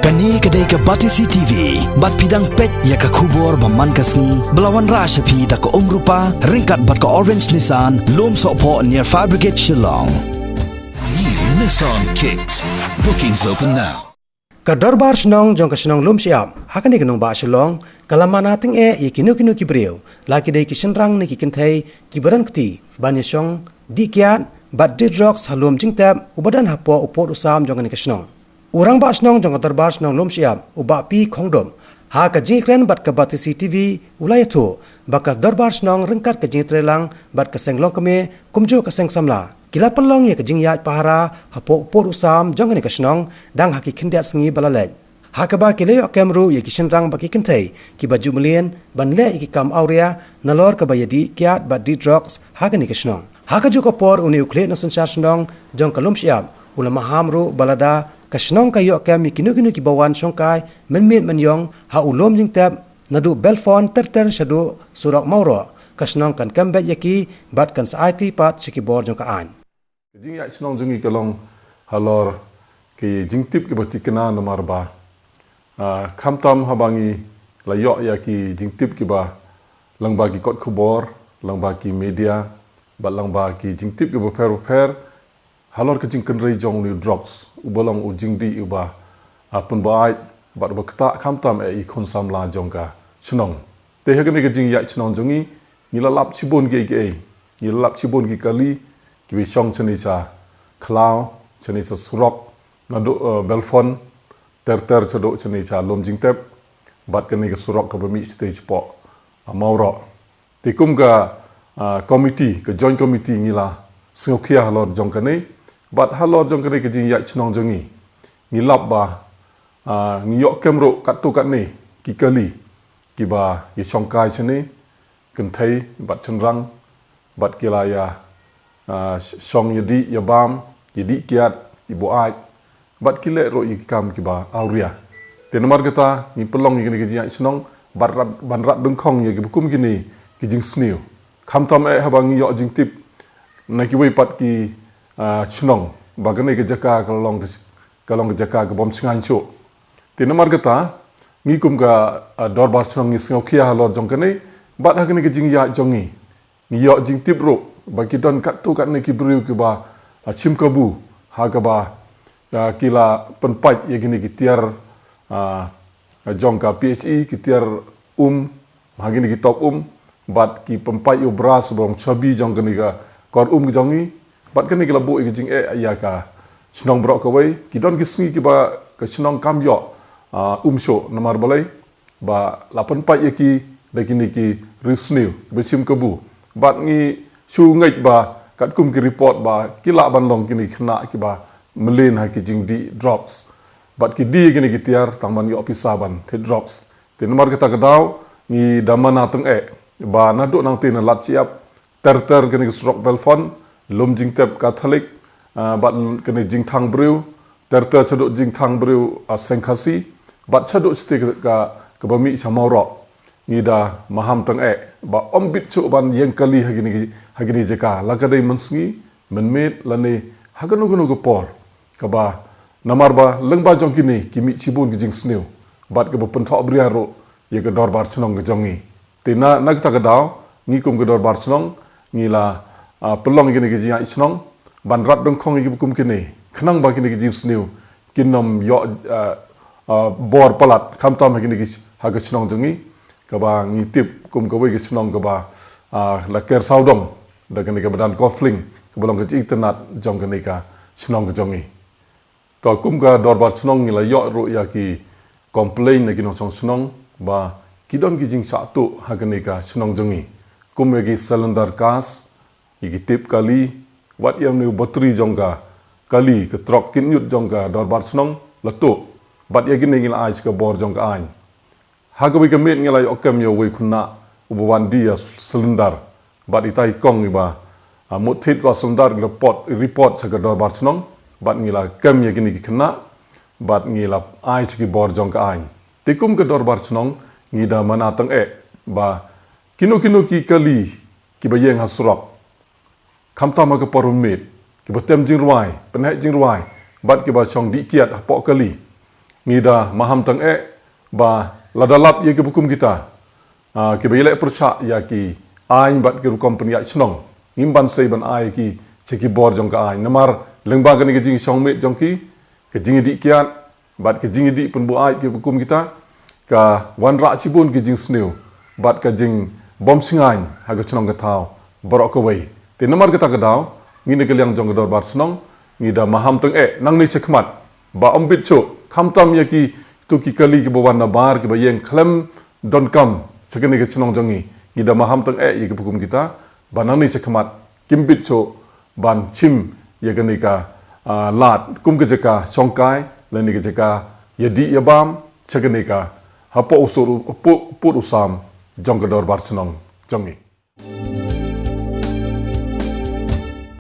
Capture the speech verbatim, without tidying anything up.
Kane ka dei ka Batesi T V, bad phi dang peit ïa ka khubor ba man ka sngi, ba la wanrah sha phi da ka Umrupa, ryngkat bad ka Orange Nissan, Lumsohphoh near Fire Brigade Shillong. New Nissan Kicks. Bookings open now. Ka Dorbar Shnong jong ka shnong Lumshyiap, ha kane ka nongbah Shillong, ka la mana tyngeh ïa kino kino ki briew, la ki dei ki shynrang ne ki kynthei, kiba don kti ban ïashong dih kiad bad dih drugs ha lum jingtep uba don hapoh u pud u sam jong kane ka shnong. U Rangbah Shnong jong ka Dorbar Shnong Lumshyiap, u Bah P Khongdup, ha ka jingïakren bad ka Batesi T V, u la ïathuh ba ka Dorbar Shnong ryngkat ka jingïatreilang bad ka Seng Longkmie kumjuh ka Seng Samla, ki la pynlong ïa ka jingïaid pahara hapoh u pud u sam jong kane ka shnong, dang ha ki khyndiat sngi ba la leit, ha kaba ki la ïoh kem ruh ïa ki shynrang bad ki kynthei kiba ju mlien ban leh ïa ki kam awria, nalor kaba ïadih kiad bad dih drugs ha kane ka shnong. Ha kajuh ka por, une u khlieh nongsynshar shnong jong ka Lumshyiap u la maham ruh ba lada ka shnong ka ïoh kem ïa kino kino kiba wan shongkai mynmiet mynïong ha u lum jingtep, naduh Belfon ter ter shaduh surok Mawroh, ka shnong kan kem beit ïa ki bad kan sa aiti pat sha ki bor jong ka aiñ. Ka jingïaid shnong jong ngi ka long halor ki jingtip kiba thikna, namar ba, ah, khamtam haba ngi la ïoh ïa ki jingtip kiba lyngba ki kot khubor, lyngba ki media, bad lyngba ki jingtip kiba pher bapher halor ka jingkynrei jong une u drugs, uba long u jingdih uba, ah, pynbuaid bad uba ktah khamtam eh ïa ki khun samla jong ka shnong. Te ha kane ka jingïaid shnong jong ngi, ngi la lap shibun kiei kiei. Ngi la lap shibun ki kali kiba shong shane sha khlaw, shane sha surok, naduh, eh, Belfon ter ter shaduh shane sha lum jingtep, bad kane ka surok kaba mih shatei shapoh, ah, Mawroh. Te kum ka, ah, committee, ka joint committee, ngi la sngewkhia halor jong kane, bad halor jong kane ka jingïaid shnong jong ngi, ngi lap ba, ah, ngi ïoh kem ruh katto katne ki kali kiba ïashongkai shane, kynthei bad shynrang, bad ki la ïa, ah, sh-, shong ïadih ïabam, ïadih kiad, ïabuaid, bad ki leh ruh ïa ki kam kiba awria. Te namar kata ngi pynlong ïa kane ka jingïaid shnong ban rat, ban rat dyngkhong ïa kiba kum kine ki jingsniew. Khamtam eh haba ngi ïoh jingtip na kiwei pat ki, ah, shnong ba kane ka jaka ka long ka, ka long ka jaka ka bym shngaiñ shuh. Te namar kata, ngi kum ka, ah, Dorbar Shnong ngi sngewkhia halor jong kane, bad ha kane ka jingïaid jong ngi, ngi ïoh jingtip ruh ba ki don katto katne ki briew kiba, ah, shim kabu ha kaba, ah, ki la pynpait ïa kine ki tiar, ah, jong ka P H E, ki tiar um, ha kine ki top um, bad ki pynpait ïa u bras ba long chabi jong kane ka kor um ka jong ngi, bad kane ki la buh ïa ka jingeh ïa ka shnong baroh kawei. Ki don ki sngi kiba ka shnong kam ïoh, ah, um shuh, namar balei? Ba la pynpait ïa ki da kine ki riewsniew ba shim kabu. Bad ngi shu ngeit ba katkum ki report ba ki lah ban long kine ki khynnah kiba mlien ha ki jingdih drugs. Bad ki die ïa kine ki tiar tang ban ïoh pisa ban thied drugs. Te namar kata ka daw ngi da mana tyngeh ba naduh nangtei na Ladshyiap, ter ter kane ka surok Belfon, lum jingtep Catholic, ah, bad kane jingthang briew, ter ter shaduh jingthang briew, ah, Seng Khasi, bad shaduh shatei ka, ka, kaba mih sha Mawroh. Ngi da maham tyngeh ba ym bit shuh ban ïeng kali ha kine ki, ha kine ki jaka, la ka dei mynsngi, mynmiet, lane ha kano kano ka por. Kaba namar ba lyngba jong kine ki mih shibun ki jingsniew bad kaba pynthohbria ruh ïa ka Dorbar Shnong ka jong ngi. Te na, na kata ka daw, ngi kum ka Dorbar Shnong ngi la, ah, pynlong ïa kine ki jingïaid shnong ban rat dyngkhong ïa kiba kum kine, khnang ba kine ki jingsniew kin ym ïoh, ah, ah, bor palat, khamtam ha kine ki, ha ka shnong jong ngi, kaba ngi tip kum kawei ka shnong kaba, ah, la ker sawdong da kane ka madan Golf Link, kaba long ka jingïatynnad jong kane ka shnong ka jong ngi. To kum ka Dorbar Shnong ngi la ïoh ruh ïa ki complain na ki nongshong shnong ba ki don ki jingshah tuh ha kane ka shnong jong ngi. Kum ïa ki cylinder gas, ïa ki tep kali, wat ïa une u batri jong ka kali, ka trok kit ñiut jong ka Dorbar Shnong la tuh. Bad ïa kine ngi la ai sha ka bor jong ka aiñ. Ha kawei ka miet ngi la ïoh kem ïa uwei u khynnah uba wan die ïa cylinder. Bad ita i kong iba, ah, mut thied ïa u cylinder, ngi la put report sha ka Dorbar Shnong. Bad ngi la kem ïa kine ki khynnah. Bad ngi la ai sha ki bor jong ka aiñ. Te kum ka Dorbar Shnong ngi da mana tyngeh ba kino kino ki kali kiba ïeng ha surok, khamtam ha ka por mynmiet, kiba tem jingrwai, pynheh jingrwai, bad kiba shong dih kiad hapoh kali, Ngi da maham tang eh ba lada lap ïa ki bukum kita, ah, kiba ïaleh pyrshah ïa ki aiñ bad ki rukom pynïaid shnong, ngim ban sei ban ai ki sha ki bor jong ka aiñ. Namar lyngba kane ka jingshong miet jong ki, ka jingïadih kiad bad ka jingïadih pynbuaid ki bukum kita, ka wanrah shibun ki jingsniew bad ka jingbym shngaiñ ha ka shnong ka thaw baroh kawei. Te namar kata ka daw, ngi na ka liang jong ka dorbar shnong ngi da maham tang eh nangne shakhmat ba ym bit shuh, khamtam ïa kitu ki kali kiba wan nabar kiba ïeng khlem donkam sha kane ka shnong jong ngi. Ngi da maham tang eh ïa ki bukum kita ba nangne shakhmat kim bit shuh ban shim ïa kane ka, ah, lad kum ka jaka shongkai lane ka jaka ïadih ïabam sha kane ka hapoh u sur u pu-, pud u sam jong ka dorbar shnong jong ngi.